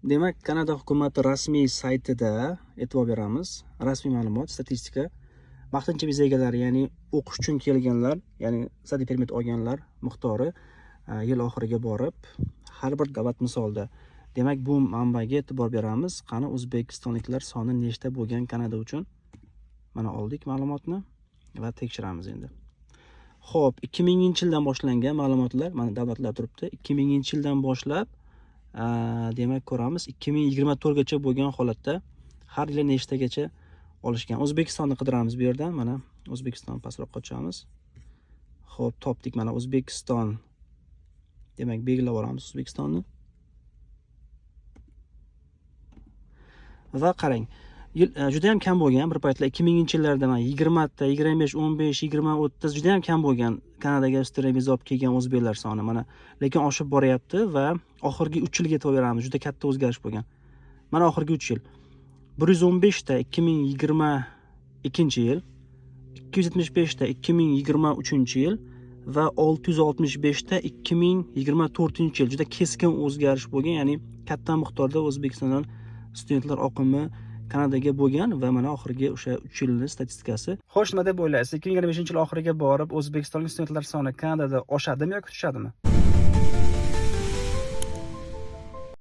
Demak, Kanada hukumati rasmiy saytida e'tibor beramiz. Rasmiy ma'lumot, statistika. Vaqtincha viza egalari, ya'ni o'qish uchun kelganlar, ya'ni study permit olganlar miqdori yil oxiriga borib har bir davlat misolida. Demak, bu manbaga e'tibor beramiz. Qani, o'zbekistonliklar soni nechta bo'lgan Kanada uchun? Mana, oldik ma'lumotni va tekshiramiz endi. Xo'p, 2000-yildan boshlangan ma'lumotlar, mana davlatlar turibdi. 2000-yildan boshlab, demak, ko'ramiz, 2024 gacha bo'lgan holatda har yili nechtagacha olishgan. O'zbekistonni qidiramiz bu yerdan. Mana, O'zbekiston, pastroqqa tushamiz. Xo'p, topdik, mana O'zbekiston. Demak, belgilab olamiz O'zbekistonni. Va qarang, yil juda ham kam bo'lgan bir paytlar, 2000-yillarda mana 20 ta, 25, 15, 20, 30, juda ham kam bo'lgan Kanadaga student viza olib kelgan o'zbeklar soni mana, lekin oshib boryapti va oxirgi 3 yilga e'tibor beramiz, juda katta o'zgarish bo'lgan. Mana, oxirgi 3 yil 115 ta 2022 yil, 275 ta 2023 yil va 665 ta 2024 yil. Juda keskin o'zgarish bo'lgan, ya'ni katta miqdorda O'zbekistondan studentlar oqimi Kanadaga bo'lgan va mana oxirgi o'sha 3 yilning statistikasi. Xo'sh, nima deb o'ylaysiz? 2025 yil oxiriga borib o'zbekistonlik studentlar soni Kanadada oshadimi yoki tushadimi?